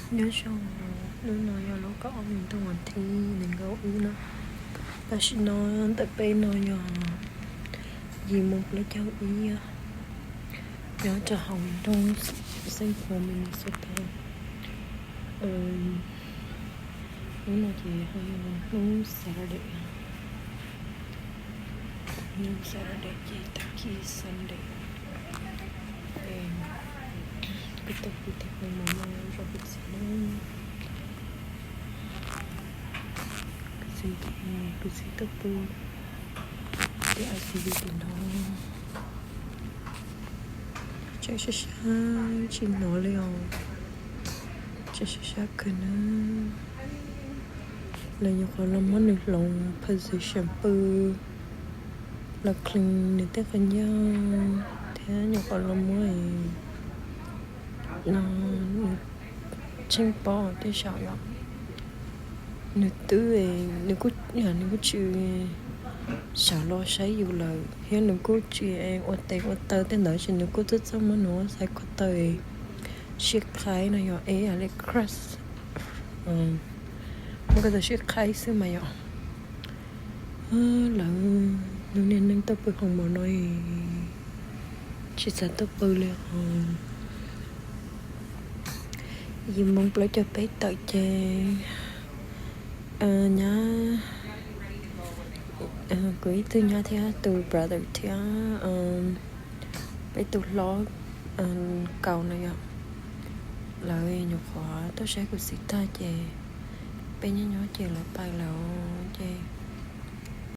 Nyob zoo, hnub no yog lub kaum ob hlis ntuj vas thib nees nkaum ib no. Tam sim no ntawm peb no yog yim moos plaub caug ib os. Nyob rau hauv nroog Saint Paul, Minnesota. Hnub no ces ho yog hnub Saturday, hnub Saturday ces tag kis Sunday. Kuv tau pw tes hmo mov no zoo heev xwb na. Kuv txiv, kuv txiv tau pw tes I C U tim no. Tseem sab sab tsis hnov li os. Tseem sab sab kawg na. Lawv nyuam qhuav los muab nws hloov position pw, los clean nws tej qhov ncauj thiab nyuam qhuav los muab no tsheej pob tej saum yom. Nws twb, nws kuj, nws kuj tsis sawv los saib yus lawm thiab nws kuj tsis ua tes ua taw tej ntawd, ces nws kuj txawj txawj muab nws lub xaiv ko taw sib qhaib no yom, es yam li crush, muab ko taw sib qhaib xwb mas yom. Lawv, nws niag neeg tau pw hoo mov no tsis xav tau pw li os. Yim moos plaub caug peb tawm ces nyab, kuv ib tug nyab thiab tus brother thiab peb tus hlob kaus no yom, lawv nyuam qhuav tuaj saib kuv txiv tag ces peb nyob nyob ces lawv pais lawm ces